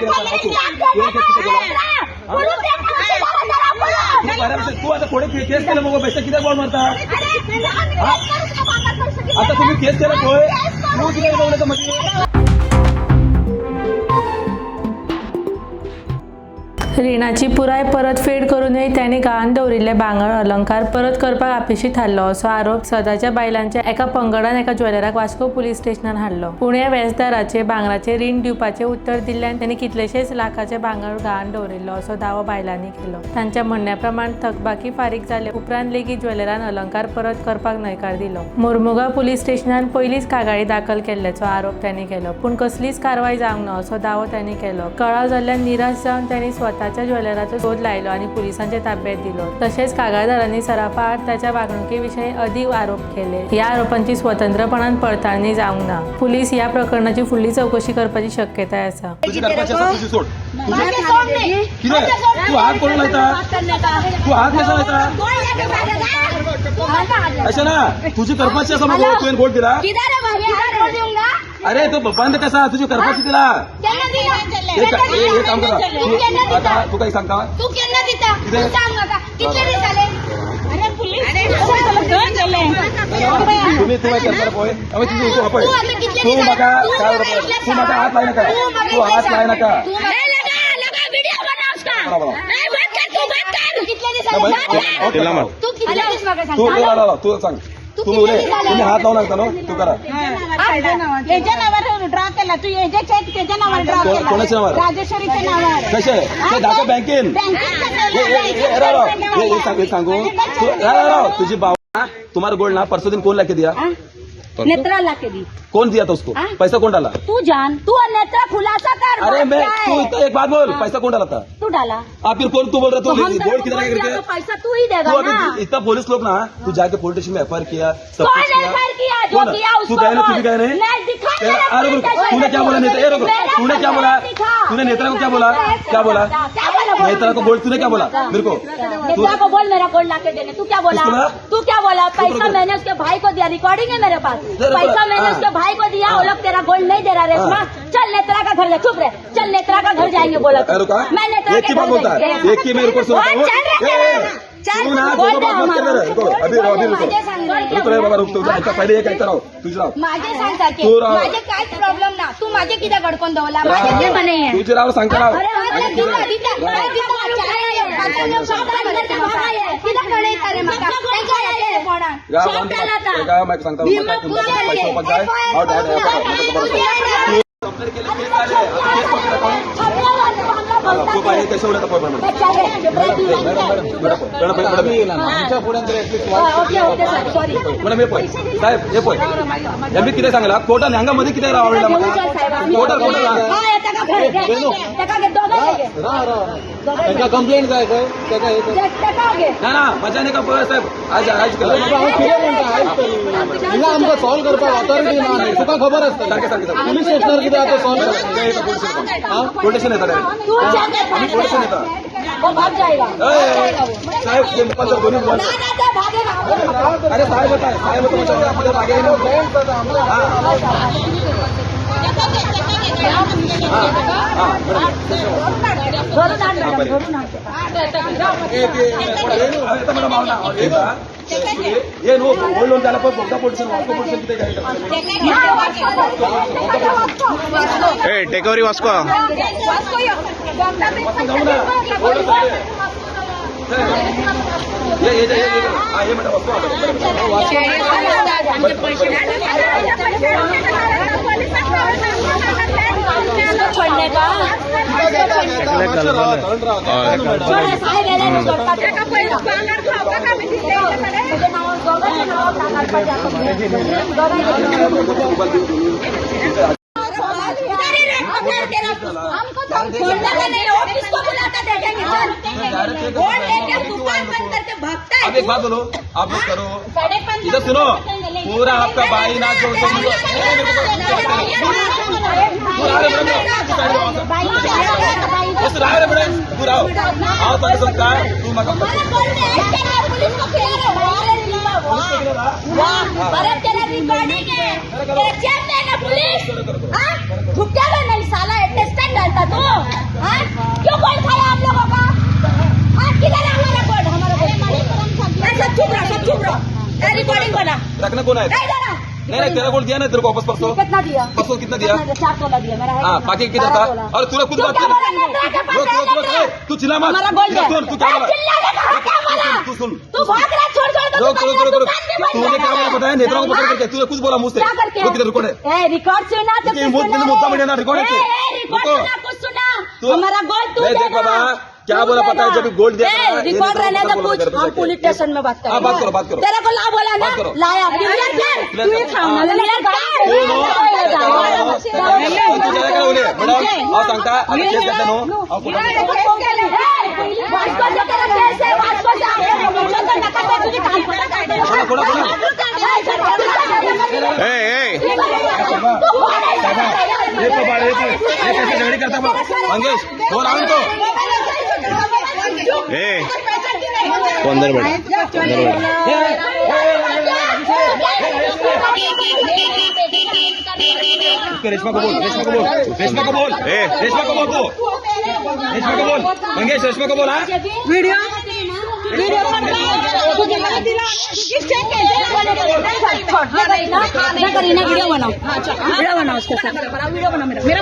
केला तू? तुवें केस कित्याक केला? तूं बऱ्या तूं आतां फुडें केस केलं मगो, बेश्टे कित्याक बोल मारता? आता तुम्ही केस केला पळय, तूं कित्याक उलयता मदीं? रिणाची पुराय परतफेड करूनय तांणी गहाण दवरिल्ले भांगर अलंकार परत करपाक अपेशी थारलो असो आरोप सदाच्या बायलांच्या एका पंगडान एका ज्वेलराक वास्को पुलीस स्टेशनान हाडलो. उण्या व्याजदराचेर भांगराचें रीण दिवपाचें उत्तर दिल्ल्यान तांणी कितलेशेच लाखाचे भांगर गहाण दवरिल्लो असो दावो बायलांनी केलो. तांच्या म्हणण्या प्रमाण थकबाकी फारीक जाले उपरांत लेगीत ज्वेलरान अलंकार परत करपाक न्हयकार दिलो. मोर्मुगांव पुलीस स्टेशनान पयलींच कागाळी दाखल केल्ल्याचो आरोप तांणी केलो, पूण कसलीच कारवाय जावंक ना असो दावो तांणी केलो. कळाव जाल्ल्यान निराश जावन तांणी स्वताच्या ज्वेलराचो सोद लायलो आनी पुलिसांच्या ताब्यात दिलो. तशेंच कागाळदारांनी सराफा आड ताच्या वागणुके विशीं अदीक आरोप केले. ह्या आरोपांची स्वतंत्रपणान पडताळणी जावंक ना. पुलीस ह्या प्रकरणाची फुडली चवकशी करपाची शक्यताय आसा. तुजी करपाची आसा तुजी सोड. तुजी कितें तूं हात कोण लायता? तूं हात कसो लायता? अशें ना, तुजी करपाची आसा मगो, तुवें गोल्ड दिला. अरे तो बंद कसा तुजी करपाची दिला. हे हे काम करा तू आता. तू काही सांगता? तू केन्ना दिता? कितें? सांग म्हाका, कितले दीस जाले? अरे पुलीस. तुम्ही तू काय करता पळय. हांवें तुझं तूं पळय, तू आता कितले तू दीस म्हाका तू काय म्हाका इतले तू म्हाका हात लाय नाका. तू म्हाका तू हात इतले लाय नाका. तू लगा लगा, व्हिडिओ बना उसका. बरोबर. ए, बंद कर, तू बंद कर. कितले दीस नाही, जाले? बाई, बंद कर. ओके, तिला मार. तू कितले दीस म्हाका तू सांग? तू राव, राव, तू सांग. तू तू कितले उलय. दीस जाले? तुम्ही हात लावू नका न्हू, तू करा. हेच्या नावावर ड्रॉ केला तू, हेजे चेक त्याच्या नावावर ड्रॉ केला. कोणाच्या नावावर? राजेश्वरीच्या नावावर. कशे ते दाखव बँकेन. बँकेत. हे हे हे राव, राव, हे हे सांग, हे सांगू तू. राव, राव, तुझी बाव तुम्हारा गोल्ड ना परसों दिन कौन लाके दिया? नेत्रा लाके दी. कौन दिया था उसको? हाँ? पैसा कौन डाला? तू जान, तू और नेत्रा खुलासा कर. अरे बात मैं क्या है? तू इतना एक बात बोल, पैसा कौन डाला था? तू डाला. आप फिर कौन तू बोल रहा? तो तू हम तेरे गोल्ड को किधर बोल दिया करके तो पैसा तू ही देगा तू ना. अभी इतना पुलिस लोग ना, तू जाके पुलिस स्टेशन में एफआईआर किया, सब कौन कुछ किया. एफआईआर किया? जो कौन? किया तू उसको गए ना, तू भी बोल. गए नहीं. नहीं, दिखा मेरा अरे रुको, पुलिस तूने क्या बोला नेता? ए रुको, मेरा तूने क्या बोला? दिखा. तूने नेत्रा को क्या बोला? क्या बोला? क्या बोला? बोल. नेत्रा को बोल, तूने क्या बोला मेरे को? तू नेत्रा को बोल मेरा गोल्ड लाके देने. तू क्या बोला? किसको बोला? तू क्या बोला? पैसा रुको। मैंने उसके भाई को दिया, रिकॉर्डिंग है मेरे पास. रुको। पैसा मैंने हाँ। उसके भाई को दिया, वो लोग तेरा गोल्ड नहीं दे रहा रेशमा. चल नेत्रा का घर जा, चुप रहे, चल नेत्रा का घर जाएंगे. बोला अरे रुका. मैं नेत्रा एक के ही बात घर बोलता है, जाएंगे. एक ही मेरे को सुनाता हूँ. वो चल रहा ए, ए, है. चल, तू ना बोल दोनों दे बात मत कर हमारा. रहे. रुको अभी, अभी रुको. माझे सांग रे. रुक रे बाबा, रुक तू. ऐका पहिले एक ऐकता राव, तुझी राव. माझे सांग सारखे. तू राव. माझे कांयच प्रॉब्लेम ना. तू माझे कित्याक अडकोन दवरला? माझे ते म्हणे हे. तुझी राव सांगता राव. अरे मला दिता दिता दिता, कित्याक कळयता रे म्हाका? तेंका कोणाक राव, एका माहिती सांगता, पैसे वापस जाय. हांव डायरेक्ट कंप्लेंट केले, केस झाले. आता केस कंप्लेंट कोण? खूप आहे कसे उलट. Madam, madam, madam, madam, okay okay sir, sorry. Madam, हे पळय साहेब, हे पळय, हेमी कितें सांगला कोर्टान हांगा मध्ये कितें रावला घेऊन चल साहेब. Coal tar coal tar. हय, ताका घर घे, ताका घे, दोगांय घे. तांकां कंप्लेंट जाय खंय ताका हे कर. ताका घे. ना ना, मजा नाही का पळय साहेब, आज आज केलं. बाबा, हांव कितें म्हणटा आयक तरी. हिंगा आमकां सॉल्व करपाक ऑथॉरिटी ना न्ही, तुका खबर आसतली. सारकें सारकें सारकें. पुलीस स्टेशनार कितें आतां सॉल्व पोलीस स्टेशन येता डायरेक्ट. तू चल. आम्ही पोलीस स्टेशन येता. वो भाग जाएगा, भाग जाएगा वो. साहेब, ते मुखार दोन्ही ना ना, ते भागेगा. अरे साहेब होता, साहेब होता, माझ्या आपल्या मागे. भरून आण मॅडम, भरून आण. आता मला मावना हे नो गोल्ड लोन त्याला पण बोगदा पोलीस, वास्को पोलीस किती काय? ए टेकवरी वास्को. वास्को यो. जाऊ ना गोल्ड. हे हे हे हा हे मॅडम, वास्को. इसको छोड़ने का छोड़ साहेब, याला नको करतात. तुझ्या नावावर, दोघांच्या नावावर टाकायला पाहिजे. दोघांच्या. इधर ही रेट पकड़ तेरा. हमको तो छोड़ने का नहीं है. वो किसको बुलाता देखेंगे. चल, वोट लेके दुकान बंद करके भागता है. अब एक बात बोलो, आप लोग करो, इधर सुनो, पूरा आपका भाई ना जो जो बस राव रे मॅडम, तू राव, हांव ताका सांगता, तू म्हाका पुलिस को खिला रहे हो. वाह, अरे तेरा रिकॉर्डिंग है, तेरा जेब में है ना पुलिस. हाँ, झुकेगा नहीं साला, अटेस्टेंट डालता तू. नहीं, तेरा गोल्ड दिया ना तेरे को वापस परसों। कितना दिया? परसों कितना दिया? 4 तोला दिया मेरा है। हाँ, बाकी कितना 12 था? तोला। और तूने खुद तू बात क्या की। बोला? नेत्रा के पास रुक, है, रुक, रुक, नेत्रा। ए, तू चिल्ला मत। हमारा गोल्ड है। सुन, तू क्या ए, बोला? चिल्लाने का हक है हमारा। तू सुन। तू भाग रहा है छोड़ छोड़ के। रुक रुक रुक रुक, दुकान भी बंद तूने कर क्या रहा बोला है। पता है? नेत्रा को पकड़ करके तूने कुछ बोला मुंह से। क्या करके? रुक, इधर रिकॉर्ड है। ए, रिकॉर्ड सुना तो ये कुछ मुद्दा सुना मुद्दा रे। बढ़िया ना, रिकॉर्ड है। ए, ए, रिकॉर्ड रुको। सुना, कुछ सुना। तो- हमारा गोल्ड तू नहीं, देख देना। बाबा, क्या तू बोला पता है? देना। जब गोल्ड दिया ए, था, ये रिकॉर्ड नेत्रा को रहने पकड़ दो बोला कुछ। मेरे पे हम जाके। पुलिस स्टेशन में बात करेंगे। हाँ, बात करो, बात करो। तेरे को ला बोला ना, बात करो। लाया। क्लियर कर। क्लियर तू ही कर। खाओ ना, क्लियर कर। तू नो, तू जायला काय बोले मॅडम? हांव सांगता, आता केस घातला न्हू हांव कोर्टात वास्को से तेरा केस है, वास्को से आके मुझे तो नका पे तुझे कान पकड़। कोणा कोणा कोणा? ए ए तू कोण आहे? हे बाबा, हे पण, हे कसे झगडी करता बघ. मंगेश, फोन आणून तो. ए, अंदर बैठ, अंदर बैठ। उसके रेशमा को बोल, रेशमा को बोल, रेशमा को बोल। ए। रेशमा को बोल तू, रेशमा को बोल। मंगेश, रेशमा को बोल। हा. व्हिडिओ व्हिडिओ पण तुझे दिला, तुझी चेक. करीना, वीडियो बनाओ, वीडियो बनाओ उसके साथ। मेरा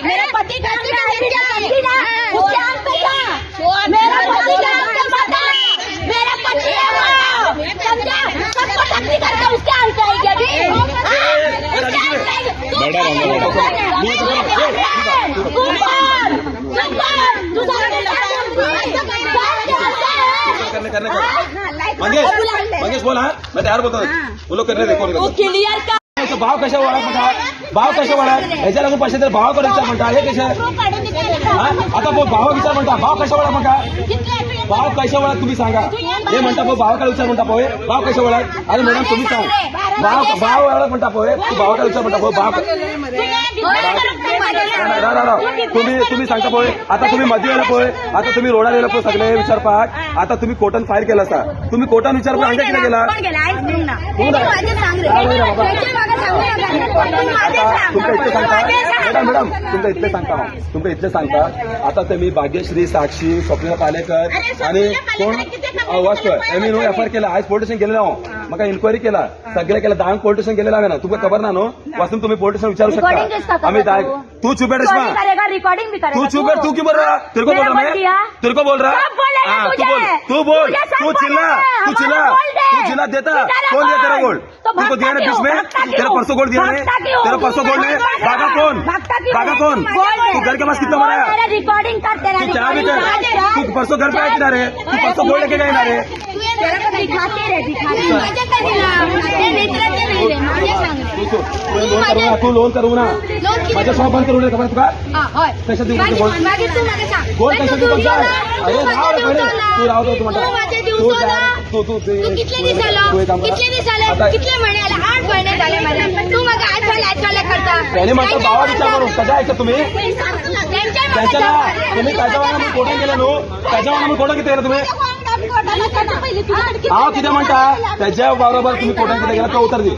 मेरा पति का समझी ना, उसके आंख पे जा। मेरा पति का आंख पे बता, मेरा पति है वो, समझा? सबको टक्की करके उसके आंख पे आएगी अभी। हाँ, उसके आंख पे आएगी। तू बैठा कौन है? रहो, तू कौन है? तू कौन? तू कौन? तू सारे करने करने कर. मंगेश, मंगेश बोल. हा, मैं तयार बोलतो. वो लोग करने दे. कोण तू क्लियर कर. भाव कशा वाढत म्हणता? भाव कशा वाढत? ह्याच्या लागून पैसे तर भाव कडे विचार म्हणता. हे कशा? हा? आता भाव विचार म्हणता, भाव कशा वाढत म्हणता? भाव कशा वाढत तुम्ही सांगा. हे म्हणता भाऊ, भावाकडे विचार म्हणता पोहे, भाव कशा वाढत? अरे मॅडम, तुम्ही सांग, भाव भाव वाढत म्हणता पोहे. तू भावाकडे विचार म्हणता पोहे, भाव. राव राव राव, तुम्ही तुम्ही सांगता पोहे. आता तुम्ही मध्ये येला पोहे, आता तुम्ही रोडार येला पोहे. सगळे हे विचार पाक. आता तुम्ही कोर्टान फाईल केला असा, तुम्ही कोर्टान विचार हांगा कितें केला? कोण आहे? बाबा. आता तुमका इतकें सांगता मॅडम, मॅडम, तुमका इतलें सांगता हांव, तुमका इतलें सांगता. आता ते मी भाग्यश्री, साक्षी, स्वप्नील पालेकर आणि कोण वास्को एमी न्हू एफ आर केला. आयज पोलीस स्टेशन गेलेलो हांव, म्हाका इन्क्वायरी केला, सगळें केला. 10क पोलीस स्टेशन गेलेलो हांवें. तुमकां खबर ना न्हू? वासून तुम्ही पोलीस स्टेशन विचारू Recording किसका शकता. कर आम्ही रहा दाय तू? तू चुप है रेशमा. करेगा रिकॉर्डिंग भी करेगा. तू चुप है. तू क्यों बोल रहा? तेरे को बोल रहा मेरा मैं? दिया? तेरे को बोल रहा. सब बोलेगा. हाँ, तू तुझे। बोल, तू बोल. तुझे सब तू चिल्ला. बोलेगा। तू चिल्ला. हमारा गोल्ड है। तू चिल्ला देता. तेरा कौन दिया तेरा गोल्ड? गोल्ड? तो तेरे को दिया ना भागता बीच में? क्यों? भागता तेरा क्यों? परसों गोल्ड दिया ने? भागता क्यों? तेरा परसों गोल्ड ने भागता भागा क्यों? कौन? भागता क्यों? भागा कौन? गोल्ड तू घर के पास कितना बनाया? तेरा रिकॉर्डिंग कर, तेरा तू क्या भी रिकॉर्डिंग कर, तू परसों घर पे आया किधर है? तू परसों गोल्ड लेके गए ना रे? तेरे को दिखाते रे, दिखाते. तू तू लोन करू ना, तू लोन करू ना. माझ्या शॉप बंद करू नये, खबर तुका? कशा देऊ तुझे गोल्ड? गोल्ड कशा देऊ तुमच्या? अरे राव रे खरे. तू राव तू म्हणता तू तू तू तू कितले दीस जालो? तू एक काम कर. कितले दीस जाले? आता- कितले म्हयने जाले? 8 म्हयने जाले मला. तू म्हाका आज फाल्यां आज फाल्यां करता. त्याने म्हणता भावा विचार करून कशा ऐकता तुम्ही? तेंच्या त्याच्या ना तुम्ही त्याच्या वांगडा म्हणून कोर्टात गेला न्हू? त्याच्या वांगडा म्हणून कोर्टात किती गेला तुम्ही? हा, किती म्हणता? त्याच्या बरोबर तुम्ही कोर्टात किती गेला तो उत्तर दे.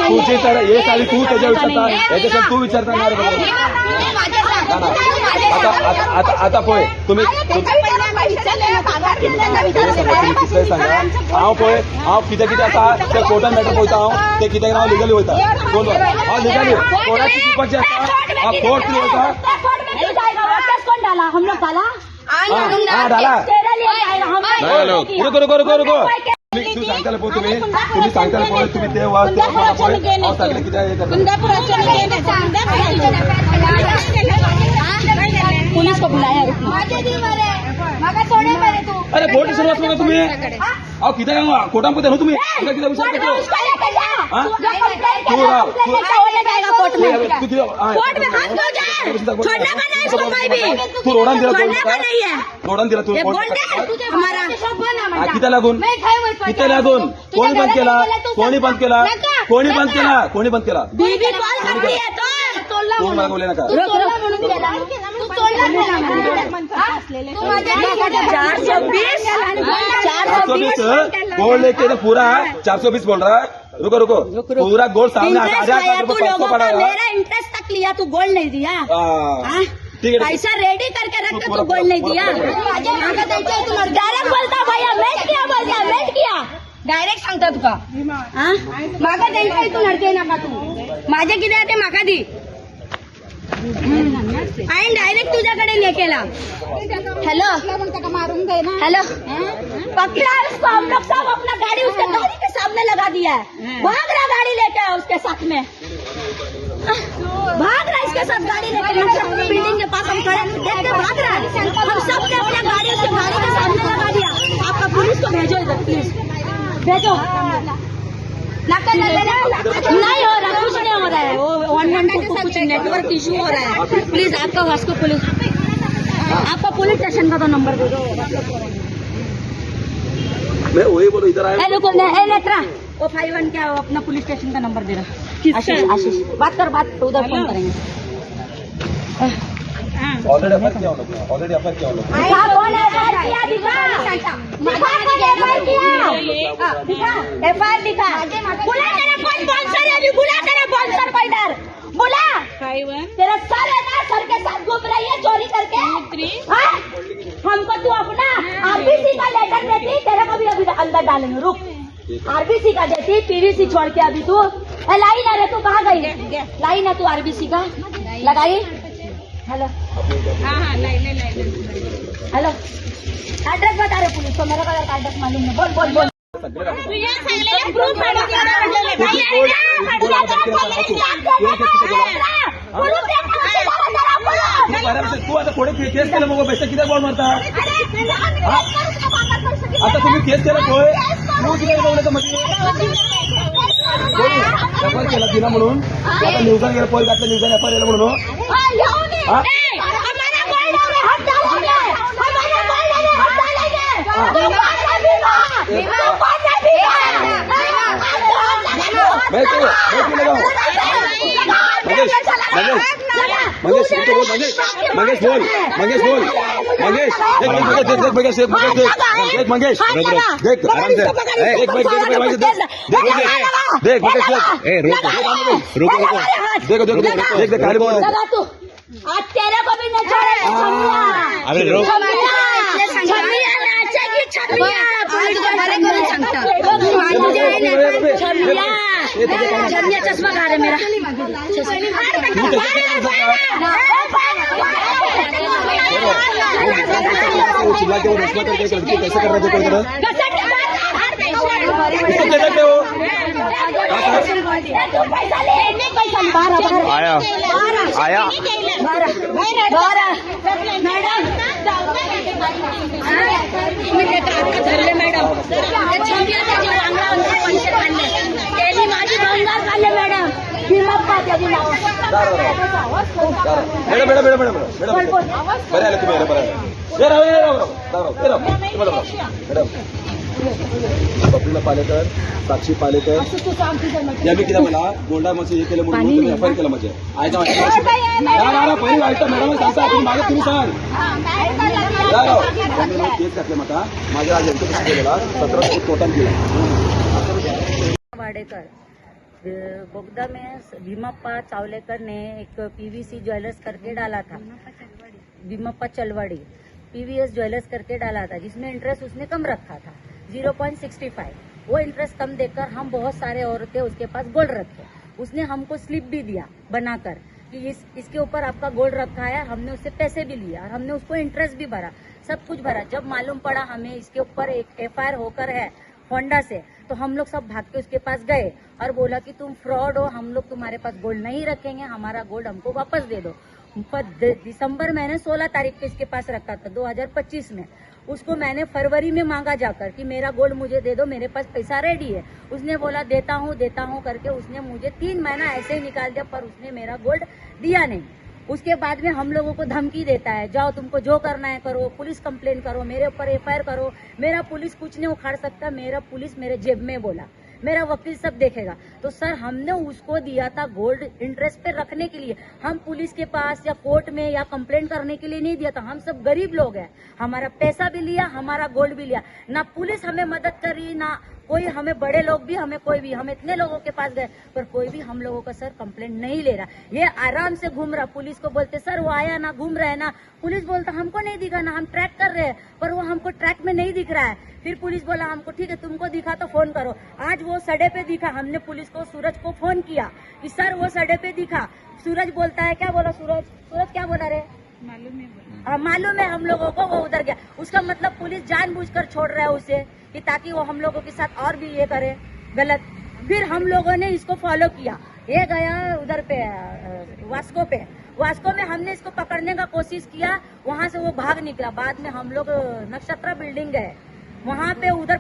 तुझी तर हे साली तू त्याच्या विचारता, याच्यासाठी तू विचारता ना रे बाबा. ना, ना. आता आता आता आता पळय तुम्ही तुम्ही सांगा, तुम्ही कितलेय सांगा. हांव पळय, हांव कितें कितें आसा ते कोर्टान मॅटर पळयता हांव. ते कितें हांव लिगली वयता. दोन हांव लिगली कोर्टाची दिवपाची आसा. हांव कोर्ट थ्रू वयता. कोर्ट में क्यों जाएगा? वो केस कौन डाला? हम लोग डाला? हा हा, डाला. तेरा लिए जाएगा हम. नाही, नाही. रुको रुको रुको रुको. तुम्ही तू सांगताले पळय, तुम्ही तुम्ही सांगताले पळय, तुम्ही ते वाच ते म्हाका पळय, हांव सगळें कितें हें करता. पुलिस को बुलाया. म्हाका सोडे मरे तू. अरे, कोर्ट सुरू वचू नका तुम्ही. अहो, कितें काय कोर्टान पळयता न्हू तुम्ही? तुमकां कितें विचार करतो? हा? तू राव तू कोर्ट में तू कितें हा, कोर्ट में हम क्यों जाए? छोड़ने का नहीं इसको कोई भी. तू रोडान दिला. छोड़ने का नहीं है. रोडान दिला तू. ये बोल दे हमारा. हा, किती लागून? किती लागून? कोणी बंद केला? कोणी बंद केला? कोणी बंद केला? कोणी बंद केला? बीबी कॉल करती है तो. कोण मला बोलले नका. तू चोरला म्हणून गेला, तू चोरला म्हणून. हा? तू माझ्या 420, चार चार सौ सौ बीस. बीस गोल्ड लेके तो पूरा 420 बोल रहा है. रुको रुको, पूरा गोल्ड सामने इंटरेस्ट आधा खाया लाख तू रुपए लोगों परसों का, पड़ा. मेरा इंटरेस्ट तक लिया, तू गोल्ड नहीं दिया. हाँ? ठीक है. पैसा रेडी करके रख के पूरा- तू गोल्ड नहीं पूरा- दिया. पूरा- डायरेक्ट बोलता भैया, वेट किया, बोलता वेट किया. डायरेक्ट सांगता तुका. हा, म्हाका तेंका हितून हाडचे नाका. तूं माझे कितें आहा तें म्हाका दी. हांवें डायरेक्ट तुज्या कडेन हें केला. हॅलो, हेलो, पकड़ा उसको. हम लोग सब अपना गाड़ी उसके गाड़ी के सामने लगा दिया है. भाग रहा गाड़ी लेके उसके साथ में, भाग रहा इसके साथ गाड़ी लेके. बिल्डिंग के पास हम खड़े, देख के भाग रहा है. हम सब ने अपना गाड़ी उसके गाड़ी के सामने लगा दिया. आपका पुलिस को भेजो इधर, प्लीज भेजो. नहीं हो रहा, कुछ नहीं हो रहा है. वो 112 को कुछ नेटवर्क इशू हो रहा है. प्लीज आपका वास्को पुलिस, आपका पुलिस स्टेशन का तो नंबर दे दो. मैं वही बोलो, इधर आया. ए रुको, ए नेत्रा, वो 51 क्या, वो अपना पुलिस स्टेशन का नंबर दे रहा. आशीष, आशीष, बात कर, बात, उधर फोन करेंगे. ऑलरेडी एफ किया उन लोग ने, ऑलरेडी एफ किया उन लोग ने. दिखा कौन एफआईआर किया, दिखा, दिखा कौन एफआईआर किया, दिखा एफआईआर दिखा. बुला तेरा कौन स्पॉन्सर है अभी, बुला तेरा स्पॉन्सर को इधर बुला. 51. तेरा सर है ना, सर के साथ घूम रही है चोरी करके. हाँ? हमको तू अपना आरबीसी का लेटर देती, तेरे को भी अभी अंदर डालेंगे. रुक, आरबीसी का देती, पीवीसी छोड़ के अभी तू. ए लाई ना रे, तू कहाँ गई? लाई ना तू आरबीसी का लगाई. हेलो. हा हा, नाही नाही नाही. हेलो, एड्रेस बता रहे पुलिस को. मेरे को एड्रेस मालूम नहीं. बोल बोल बोल. सगळे दाखवतो. तुझ्या सांगलेले प्रूफ काढून दे म्हटलेले. तू बोल, तू बरोबर. तू आता थोडे केस केलं मग पैसे किती बॉल मारता? आता तुम्ही केस केलं होय, तू किती बोललं मध्ये एफ I केला दिला म्हणून आता न्यूजान गेलं, पळ घातलं न्यूजान, एफ I केलं म्हणून. हा? हमारा गोल्ड है, हम डालेंगे. हमारा गोल्ड है, हम डालेंगे. तू कौन है भीमा? तू कौन है भीमा? मैं क्यों लगाऊं? मंगेश, मंगेश, मंगेश, तू तो बोल. मंगेश, मंगेश बोल, मंगेश बोल, मंगेश देख, मंगेश देख, देख मंगेश, देख मंगेश, देख देख मंगेश, देख आराम से, देख देख देख मंगेश, देख देख देख मंगेश, देख. ए, रुको, रुको, रुको. देखो देखो देख देख देख खाली बोल. लगा तू, आज तेरे को भी नहीं छोड़ेंगे छमिया. अरे रोक. छमिया, छमिया नाचेगी छमिया. छमिया, छमिया, चश्मा खा रहे मेरा. तू कैसे वो चिल्ला के, वो रेशमा करके एक लड़की कैसे कर रहे थे कोई तरह इसको दे देते हो. आया आया. 12 मॅडम, मी त्याच्या हातात धरले मॅडम. त्या छमिया त्याचे वांगडा पैसे काढले त्यांनी, माझी भंगार काढले मॅडम. भीमप्पा त्याची नाव. Madam, madam, madam, madam, madam, बरं आलं तुम्ही, बरं आलं. ए राव, ए राव, राव राव, ए राव, तुम्हाला राव. मॅडम, स्वप्नीला पालेकर, साक्षी पालेकर यांनी केलं मला गोल्डा मध्ये हे केलं म्हणून तुम्ही एफ I केलं. म्हणजे आयता पहिली ऐकता मॅडम, सांगता तुम्ही मागे, तुम्ही सांग. राव, त्यांनी मला केस घातले म्हाका, माझ्या आज यांच्या केलेला 17 कोर्टात गेला. वाडेकर. बोगदा में भीमप्पा चावलेकर ने एक पीवीसी ज्वेलर्स करके डाला था, भीमप्पा चलवाड़ी पीवीएस ज्वेलर्स करके डाला था, जिसमें इंटरेस्ट उसने कम रखा था 0.65. वो इंटरेस्ट कम देकर हम बहुत सारे औरतें उसके पास गोल्ड रखे. उसने हमको स्लिप भी दिया बनाकर कि इस इसके ऊपर आपका गोल्ड रखा है. हमने उससे पैसे भी लिया और हमने उसको इंटरेस्ट भी भरा, सब कुछ भरा. जब मालूम पड़ा हमें इसके ऊपर एक एफआईआर होकर है होंडा से, तो हम लोग सब भाग के उसके पास गए और बोला कि तुम फ्रॉड हो, हम लोग तुम्हारे पास गोल्ड नहीं रखेंगे, हमारा गोल्ड हमको वापस दे दो. पर दिसंबर मैंने 16 तारीख को इसके पास रखा था 2025 में. उसको मैंने फरवरी में मांगा जाकर कि मेरा गोल्ड मुझे दे दो, मेरे पास पैसा रेडी है. उसने बोला देता हूँ करके उसने मुझे 3 महीना ऐसे ही निकाल दिया, पर उसने मेरा गोल्ड दिया नहीं. उसके बाद में हम लोगों को धमकी देता है, जाओ तुमको जो करना है करो, पुलिस कंप्लेन करो, मेरे ऊपर एफआईआर करो, मेरा पुलिस कुछ नहीं उखाड़ सकता, मेरा पुलिस मेरे जेब में, बोला मेरा वकील सब देखेगा. तो सर, हमने उसको दिया था गोल्ड इंटरेस्ट पे रखने के लिए. हम पुलिस के पास या कोर्ट में या कंप्लेंट करने के लिए नहीं दिया था. हम सब गरीब लोग हैं. हमारा पैसा भी लिया, हमारा गोल्ड भी लिया. ना पुलिस हमें मदद कर रही, ना कोई हमें बड़े लोग भी हमें कोई भी, हम इतने लोगों के पास गए पर कोई भी हम लोगों का सर कंप्लेंट नहीं ले रहा। ये आराम से घूम रहा, पुलिस को बोलते सर वो आया ना, घूम रहा है ना। पुलिस बोलता हमको नहीं दिखा ना, हम ट्रैक कर रहे हैं पर वो हमको ट्रैक में नहीं दिख रहा है। फिर पुलिस बोला हमको ठीक है तुमको दिखा तो फोन करो। आज वो सड़े पे दिखा, हमने पुलिस को सूरज को फोन किया कि सर वो सड़े पे दिखा। सूरज बोलता है, क्या बोला सूरज? सूरज क्या बोला रे? मालूम है, मालूम है हम लोगों को, वो उधर गया। उसका मतलब पुलिस जानबूझकर छोड़ रहा है उसे कि ताकि वो हम लोगों के साथ और भी ये करे गलत। फिर हम लोगों ने इसको फॉलो किया, ये गया उधर पे वास्को पे। वास्को में हमने इसको पकड़ने का कोशिश किया, वहां से वो भाग निकला। बाद में हम लोग नक्षत्रा बिल्डिंग गए, वहां पे उधर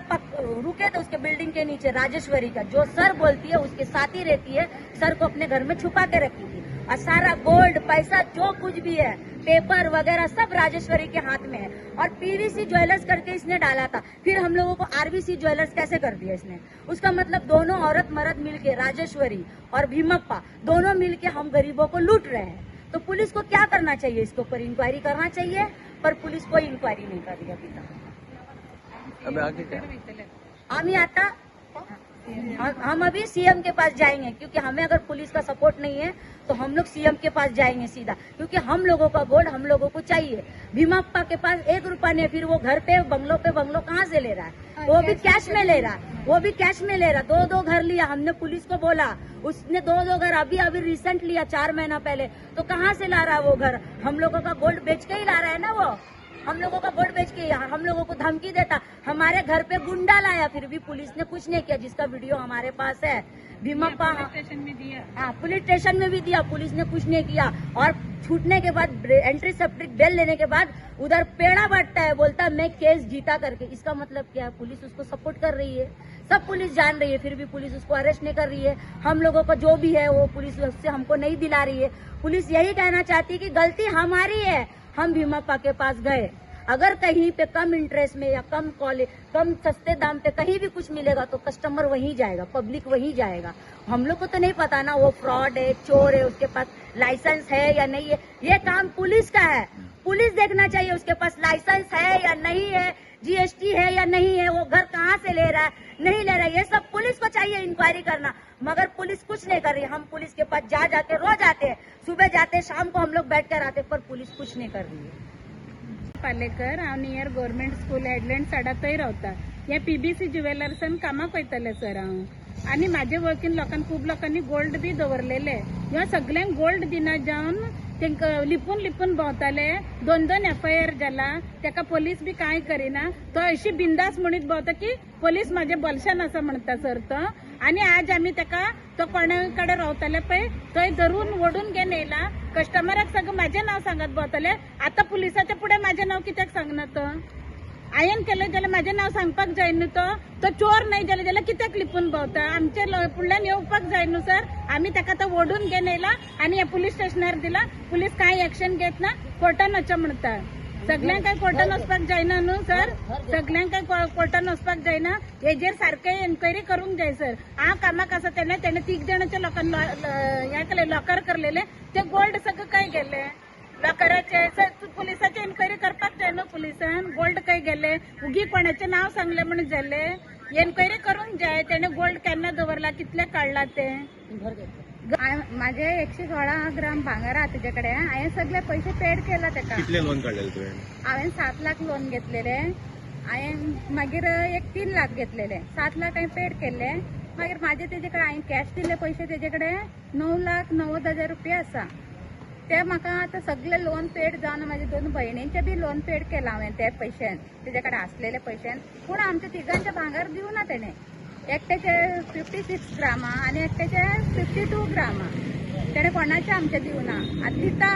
रुके थे उसके बिल्डिंग के नीचे। राजेश्वरी का जो सर बोलती है उसके साथ ही रहती है, सर को अपने घर में छुपा के रखी थी और सारा गोल्ड पैसा जो कुछ भी है पेपर वगैरह सब राजेश्वरी के हाथ में है। और पीवीसी ज्वेलर्स करके इसने डाला था, फिर हम लोगों को आरबीसी ज्वेलर्स कैसे कर दिया इसने? उसका मतलब दोनों औरत मर्द मिलके, राजेश्वरी और भीमप्पा दोनों मिलके हम गरीबों को लूट रहे हैं। तो पुलिस को क्या करना चाहिए? इसके ऊपर इंक्वायरी करना चाहिए, पर पुलिस कोई इंक्वायरी नहीं कर रही अभी तक। आगे क्या? आम्ही आता हम अभी सीएम के पास जाएंगे, क्योंकि हमें अगर पुलिस का सपोर्ट नहीं है तो हम लोग सीएम के पास जाएंगे सीधा, क्योंकि हम लोगों का गोल्ड हम लोगों को चाहिए। भीमप्पा के पास 1 रुपया नहीं, फिर वो घर पे बंगलों पे बंगलो कहाँ से ले रहा है? वो भी कैश में ले रहा है, वो भी कैश में ले रहा। 2-2 घर लिया, हमने पुलिस को बोला, उसने 2-2 घर अभी अभी रिसेंट लिया 4 महीना पहले, तो कहाँ से ला रहा है वो घर? हम लोगों का गोल्ड बेच के ही ला रहा है ना वो, हम लोगों का गोल्ड बेच के हम लोगों को धमकी देता। हमारे घर पे गुंडा लाया, फिर भी पुलिस ने कुछ नहीं किया, जिसका वीडियो हमारे पास है। भीमप्पा स्टेशन में दिया, हाँ पुलिस स्टेशन में भी दिया, पुलिस ने कुछ नहीं किया। और छूटने के बाद एंट्री सब्जेक्ट बेल लेने के बाद उधर पेड़ा बांटता है, बोलता है मैं केस जीता करके। इसका मतलब क्या है? पुलिस उसको सपोर्ट कर रही है, सब पुलिस जान रही है, फिर भी पुलिस उसको अरेस्ट नहीं कर रही है। हम लोगों को जो भी है वो पुलिस उससे हमको नहीं दिला रही है। पुलिस यही कहना चाहती है कि गलती हमारी है, हम भीमप्पा के पास गए। अगर कहीं पे कम इंटरेस्ट में या कम कम सस्ते दाम पे कहीं भी कुछ मिलेगा तो कस्टमर वहीं जाएगा, पब्लिक वहीं जाएगा। हम लोग को तो नहीं पता ना वो फ्रॉड है, चोर है, उसके पास लाइसेंस है या नहीं है। ये काम पुलिस का है, पुलिस देखना चाहिए उसके पास लाइसेंस है या नहीं है, जीएसटी है या नहीं है, वो घर कहाँ से ले रहा है, नहीं ले रहा है। ये सब पुलिस को चाहिए इंक्वायरी करना, मगर पुलिस कुछ नहीं कर रही। हम पुलिस के पास जा जाके रोज आते हैं, सुबह जाते हैं, शाम को हम लोग बैठ कर आते हैं, पर पुलिस कुछ नहीं कर रही है। पालेकर, हांव नियर गव्हर्मेंट स्कूल हेडलँड साडा थंय रावता। ह्या पीबीसी ज्वेलर्सान कामाक वयतालें सर हांव, आनी म्हाजे वळखीन लोकांक खूब लोकांनी गोल्ड बी दवरलेले। ह्या सगल्यांक गोल्ड दिना जावन तांकां लिपून लिपून भोंवताले। 2-2 एफआयआर जाला, ताका पोलीस बी कांय करिना। तो अशी बिंदास म्हणीत भोंवता की पोलीस म्हाजे बोलशान आसा म्हणटा सर तो। आनी आज आमी ताका तो कोणा कडेन रावताले पळय थंय धरून ओडून घेवन येयला। कस्टमराक सगळें म्हाजें नांव सांगत भोंवताले। आतां पुलिसाच्या फुडें म्हाजें नांव कित्याक सांगना तो? हांवें केलें जाल्यार म्हाजें नांव सांगपाक जाय न्हू तो। तो चोर न्हय जाल्यार जाल्यार कित्याक लिपून भोंवता? आमचे फुडल्यान येवपाक जाय न्हू सर। आमी ताका आतां ओडून घेवन येयला आनी ह्या पुलीस स्टेशनार दिला। पुलीस कांय एक्शन घेतना, कोर्टान वचो म्हणटा। सगल्यांक काय कोर्टान वचपाक जायना न्हू सर, सगल्यांक काय कोर्टान वचपाक जायना। हेजेर सारकें एन्क्वायरी करूंक जाय सर। हांव कामाक आसा तेन्ना तेणें 3 जाणांच्या लोकांक हें केलें, लॉकर करलेले ते गोल्ड सगळें खंय गेले लॉकराचे? सर पुलिसाचे एन्क्वायरी करपाक जाय न्हू पुलिसान, गोल्ड खंय गेले? उगी कोणाचें नांव सांगलें म्हूण जालें? एन्क्वायरी करूंक जाय तेणें गोल्ड केन्ना दवरला, कितले काडला तें। माझे 116 ग्राम भांगर आहा तेजे कडेन। हांवें सगळे पयशे पेड केला तेका। कितले लोन काडलेले तुवें? हांवें 7 लाख लोन घेतलेले, हांवें मागीर एक 3 लाख घेतलेले, 7 लाख हांवें पेड केल्ले। मागीर म्हाजे तेजे कडेन हांवें कॅश दिल्ले पयशे तेजे कडेन 9,90,000 रुपया आसा। ते म्हाका आतां सगळे लोन पेड जावन म्हाजे 2 भयणींचे बी लोन पेड केला हांवें ते पयशेन, तेजे कडेन आसलेले पयशेन। पूण आमच्या तिगांचे भांगर दिवना तेणें। एकट्याचे 56 ग्रामा आनी एकट्याचे 52 ग्रामा तेणें कोणाचे आमचे दिवना। आतां दिता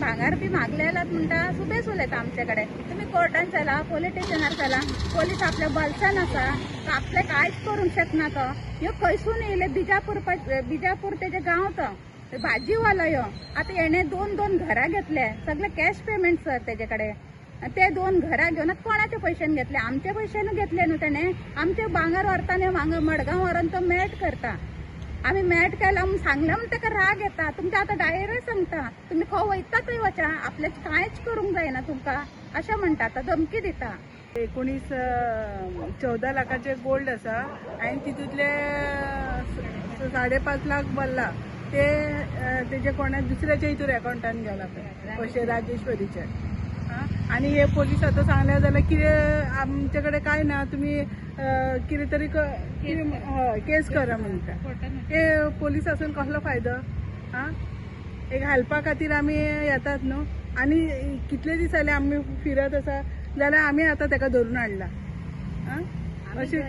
भांगर बी मागले जाल्यार म्हणटा सुबेज उलयता आमचे कडेन, तुमी कोर्टान चला, पोलीस स्टेशनार चला। पोलीस आपल्या बल्सान आसा, तो आपले कांयच करूंक शकना। तो ह्यो खंयसून येयले? बिजापूर, बिजापूर तेजे गांव, तो भाजीवालो ह्यो। आतां हेणें 2-2 घरां घेतले, सगळे कॅश पेमेंट सर तेजे कडेन। ते 2 घरां घेवन कोणाच्या पयशान घेतले? आमच्या पयशान घेतले न्हू तेणें। आमचे भांगर व्हरता न्ही, हांगा मडगांव व्हरोन तो मेट करता। आमी मेट केला म्हूण सांगलें म्हूण ताका राग येता। तुमकां आतां डायरेक्ट सांगता, तुमी खंय वयता थंय वचा, आपल्याचें कांयच करूंक जायना तुमकां, अशें म्हणटा। आतां धमकी दिता। एकोणीस 14 लाखाचे गोल्ड आसा आनी तितूंतले 5.5 लाख भरला ते तेजे कोणा दुसऱ्याच्या हितूर अकाउंटान गेला पळय पयशे राजेश्वरीचे. आं, आनी हे पोलीस आतां सांगले जाल्यार कितें आमचे कडेन कांय ना, तुमी कितें तरी कितें, हय, केस करा म्हणटा. हे पोलीस आसून कसलो फायदो? आं, एक हेल्पा खातीर आमी येतात न्हू. आनी कितले दीस जाले आमी फिरत आसा, जाल्यार आमी आतां ताका धरून हाडला. आं, अशें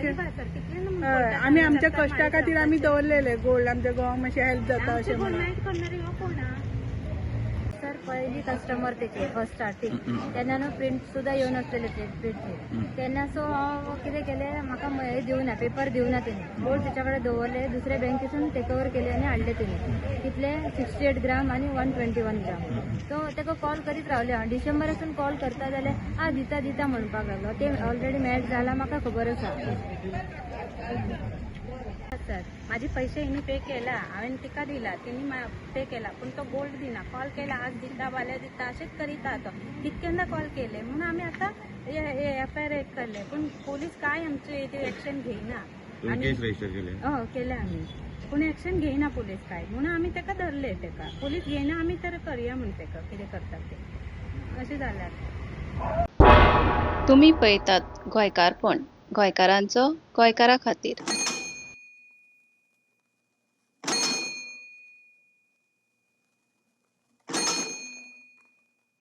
हय, आमी आमच्या कश्टा खातीर आमी दवरलेले गोल्ड, आमच्या घोवाक मातशें हेल्प जाता अशें म्हणून. सर, पहिली कस्टमर तेचे फर्स्ट स्टार्टींग तेन्ना न्हू प्रिंट सुद्दां येवन आसलेले ते प्रिंटचे तेन्ना. सो हांव कितें केलें, म्हाका हे दिवना, पेपर दिवना तेणी. गोल्ड तेच्या कडेन दवरले, दुसऱ्या बँकेसून टेक ओवर केले आनी हाडले तेणी. कितले? 68 ग्राम आनी 121 ग्राम. सो ताका कॉल करीत रावले हांव. डिसेंबरासून कॉल करता जाल्यार आ दिता दिता म्हणपाक लागलो. ते ऑलरेडी मॅच जाला, म्हाका खबर आसा. सर, माझे पैसे हिने पे केला, हांवें तिका दिला, तिने पे केला, पूण तो गोल्ड दिना. कॉल केला, आज दिता, फाल्यां दिता अशेंच करीता तो. कितक्यांदा कॉल केले म्हणून आमी आतां एफ I R एक केले, पूण पोलीस काय आमचे ते एक्शन घेयना. तुम्ही केस रजिस्टर केले? हय, केले आमी, पूण एक्शन घेयना पोलीस काय, म्हणून आमी ताका धरले. ताका पोलीस घेयना, आमी तर करया म्हण ताका कितें करतात ते, अशें जालें आतां. तुमी पळयतात गोंयकारपण, गोंयकारांचो गोंयकारा खातीर.